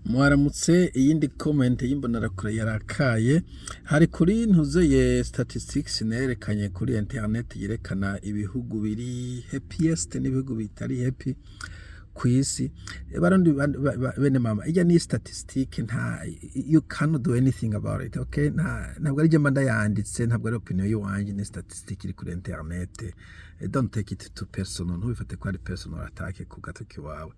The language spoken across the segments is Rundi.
Mwaramutse. Iyindi comment y'imbonerakure yarakaye hari kuri ntuzeye statistics nerekanye kuri internet yerekana ibihugu biri happiest n'ibihugu bitari happy kw'isi. Barundi bene mama, ijya ni statistique, nta you cannot do anything about it, okay? Nta ntabwo ari mba ndayanditse, ntabwo ari opinion yiwanje, ni statistique iri kuri internet. Don't take it too personal, ntubifate ko ari personal attack ku gatoki wawe.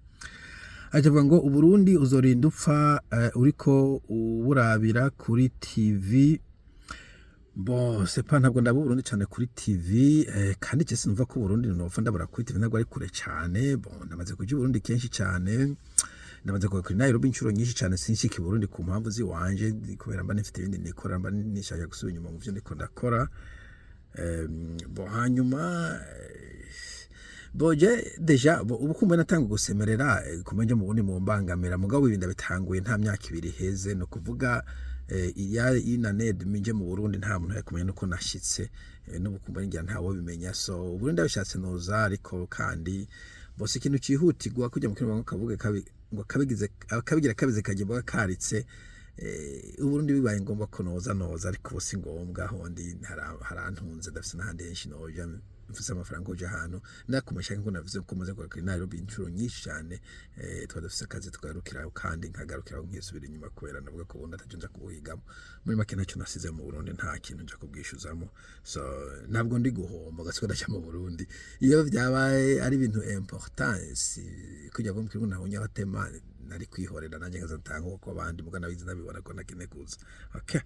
Acavuga ngo Uburundi uzorinda upfa uriko uburabira kuri TV. Bon, c'est pas, ntabwo ndaba Uburundi cyane kuri TV, kandi je sinumva ko Uburundi nopfa ndabura kuri TV, ntabwo ari kure cyane. Bon, ndamaze kuja i Burundi kenshi cyane, ndamaze kuja kuri Nairobi inshuro nyinshi cyane. Sinshika i Burundi ku mpamvu ziwanje, kubera mba nifite ibindi nikora, mba nishaka gusubira inyuma mu vyo ndiko ndakora. Bon, hanyuma bon, je déjà, bon, ubu kumbe natanga gusemerera, kumbe nje mu Burundi mu mbangamira, mugabo ibi ndabitanguye nta myaka 2 iheze, no kuvuga iya inaned nje mu Burundi nta muntu yakumenya nuko nashitse, n'ubu kumbe ngira ntawo bimenya. So Uburundi ndabishatse noza, ariko kandi bose ikintu cihutirwa kujya mu kintu ngo kavuge kabi ngo kabigize kabigira kabize kajya karitse. Uburundi bibaye ngombwa ko noza noza, ariko ubu si ngombwa, hondi harantunze, ndafise n'ahandi henshi noja, mfise amafaranga kuja ahantu ndakumesha. Nkuko navuze ko maze kugaruka i Nairobi inshuro nyinshi cyane, twari dufise akazi tugarukiraho kandi nkagarukiraho nkisubira inyuma, kubera navuga ko ubundi ataco nja kubuhigamo. Muri make ntacyo nasize mu Burundi, nta kintu nja kubwishuzamo, so ntabwo ndi guhomba gasiko ndaca mu Burundi. Iyo vyabaye ari ibintu important, kujya mu kirundi nabonye abatema nari kwihorera nanjye nkaza ntanga uko abandi muga nabizi nabibona ko nakeneye kuza, okay?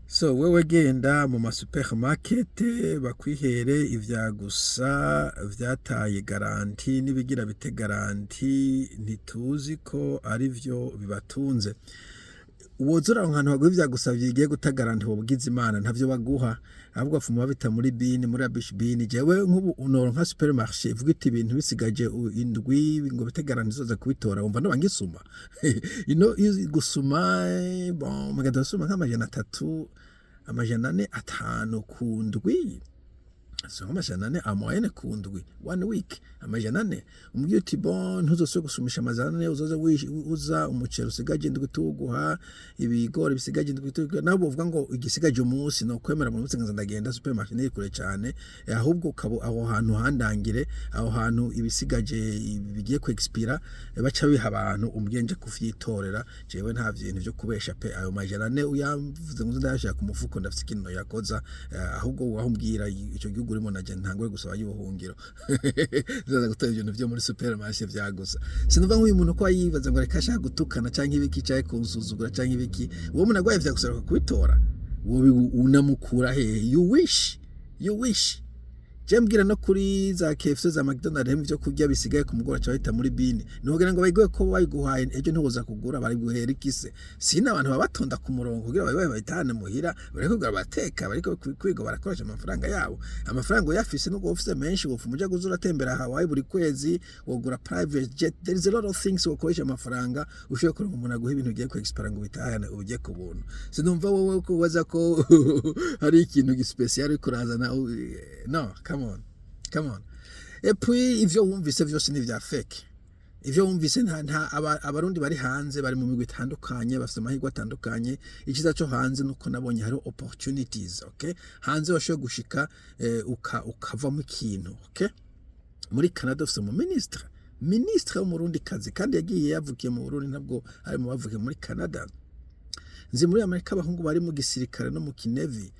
So wewe genda mu ma supermarket bakwihere ivya gusa vyataye garantie n'ibigira bite garantie, ntituzi ko ari vyo bibatunze. Woza uraronka ahantu baguha ivya gusa bigiye guta garantie, wobwiza Imana ntavyo baguha, ahubwo bapfuma babita muri bin, muri rubbish bin. Jewe nk'ubu unoronka supermarché ivuga iti ibintu bisigaje indwi ngo bite garantie, uzoza kubitora, wumva noba ngisuma ino iyo gusuma. Bon, mugenda gusuma nk'300, 400, 500 ku ndwi, so 400 en moyenne ku ndwi, one week 400. Umubwiye uti bon, ntuzosubire gusumisha 400, uzoze uza umuceri usigaje indwi tuwuguha, ibigori bisigaje indwi tuwuguha. Nawe uvuga ngo igisigaje umunsi no kwemera mu munsi nkaza ndagenda supermarché ntiri kure cyane, ahubwo ukaba aho hantu handangire, aho hantu ibisigaje bigiye ku expira, baca biha abantu, umbwiye nje kuvyitorera. Jewe nta bintu vyo kubesha pe. Ayo 400 uyamvuze ngo ndayashaka ku mufuko, ndafise ikintu yakoza, ahubwo waho umbwira ico gihugu urimo naje ntangure gusaba y'ubuhungiro, nzaza gutora ibintu vyo muri supermarché vya gusa. Sinumva nk'uyu muntu ko yibaza ngo reka ashaka gutukana canke ibiki, canke kunsuzugura canke ibiki. Uwo muntu agwaye vya gusa kubitora, wowe unamukura hehe? You wish, you wish. Je mbwira no kuri za KFC, za McDonald, harimo ivyo kurya bisigaye ku mugoroba bahita muri bin, nugira ngo bayiguhe ko bayiguhaye ejo ntiwoza kugura, bariguhera ikise? Sina abantu baba batonda ku murongo kugira babe bayitahane muhira, bariko kugura, bateka, bariko kwiga, barakoresha amafaranga yabo. Amafaranga uyafise nubwo ufise menshi, wopfuma uja kuza uratembera Hawaii buri kwezi, wogura private jet. There is a lot of things wokoresha amafaranga. Ushoboye kuronka umuntu aguha ibintu ugiye ku expira ngo ubitahane ugiye ku buntu. Sinumva wowe ko waza ko hari ikintu gispecial uriko urazana. No, come on, come on. Et puis ivyo wumvise vyose ni vya fake. Ivyo wumvise nta Abarundi bari hanze bari mu migwi itandukanye, bafite amahirwe atandukanye. Icyiza cyo hanze nuko nabonye hariho opportunities, okay? Hanze washoboye gushika, ukavamo ikintu, okay? Muri Canada ufise mu ministre w'Umurundi kazi, kandi yagiye yavukiye mu Burundi, ntabwo ari mu bavukiye muri Canada. Nzi muri Amerika abahungu bari mu gisirikare no mu kinevi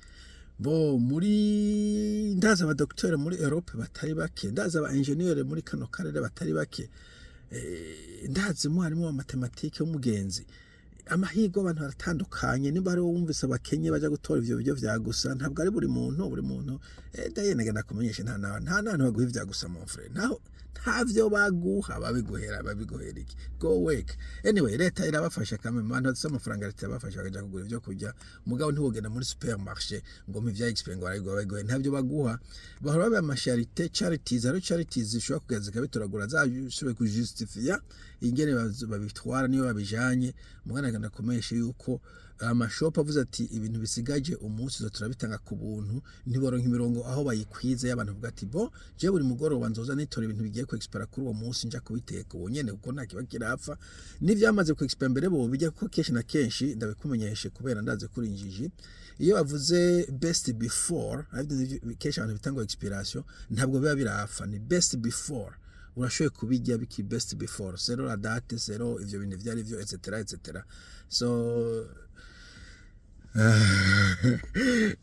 bo muri, ndazi abadokiteri muri Europe batari bake, ndazi aba engineer muri kano karere batari bake, ndazi umwarimu wa matematike w'umugenzi. Amahirwe abantu baratandukanye. Niba ari wowe wumvise abakenye baja gutora ivyo biryo vya gusa, ntabwo ari buri muntu, buri muntu. Daye nagenda kumenyesha, nta nantu baguha ivya gusa, mon frère, ntaho, ntavyo baguha. Babiguhera iki? Go work. Anyway, leta irabafasha kamwe, abantu bafise amafaranga leta irabafasha bakaja kugura ivyo kurya. Mugabo ntiwogenda muri supermarché ngo mpa ivya expire ngo barabiguha, babiguhe, ntabyo baguha. Bahora babaha amasharite, charities. Hariho charities zishobora kugeza zikabitoragura, zashoboye kujustifia ingene babitwara niyo babijanye. Mugana agenda kumenyesha yuko Amashopu avuze ati ibintu bisigaje umunsi zo turabitanga ku buntu, ntiboronka imirongo aho bayikwize y'abantu bavuga ati: "Bo je buri mugoroba nzoza nitora ibintu bigiye ku expira kuri uwo munsi, nja kubiteka uwo nyene, kuko nta kiba kirapfa n'ivyamaze ku expira mbere bo bijya." Kuko kenshi na kenshi, ndabikumenyeshe kubera ndaze kuri injiji, iyo bavuze best before, aribyo kenshi abantu bita ngo expiration, ntabwo biba birapfa, ni best before. Urashoboye kubijya biki best before, selon la date, selon ivyo bintu ivyo ari vyo, etc etc. So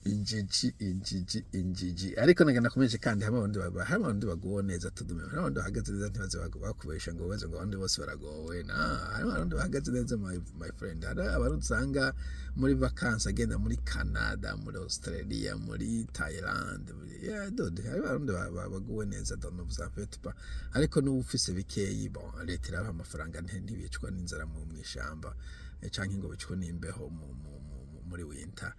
injiji, injiji, injiji. Ariko nagenda nakomeje kandi hamwe abarundi baguwe neza tudume, hari abarundi bahagaze neza. Ntibaze bakubesha ngo baze ngo abandi bose baragowe. Na hari abarundi bahagaze neza, my friend. Hari abarundi usanga muri vacances agenda muri Canada, muri Australia, muri Thailand, yeah, dude, hari abarundi baguwe neza, donc ne vous en faites pas. Ariko n'ubu ufise bikeyi, bon, leta irabaha amafaranga, ntibicwa n'inzara mu mwishamba canke ngo bicwe n'imbeho muri winter.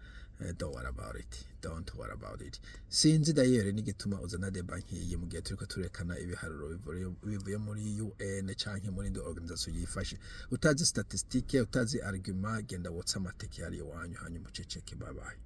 Don't worry about it, don't worry about it. Sinzi d'ailleurs n'igituma uzana débat nk'iyi mu gihe turiko turekana ibiharuro bivuye muri UN canke muri indi organisation yifashe. Utazi statistique, utazi argument, genda wotsa amateke yari iwanyu, hanyuma uceceke. Bye bye.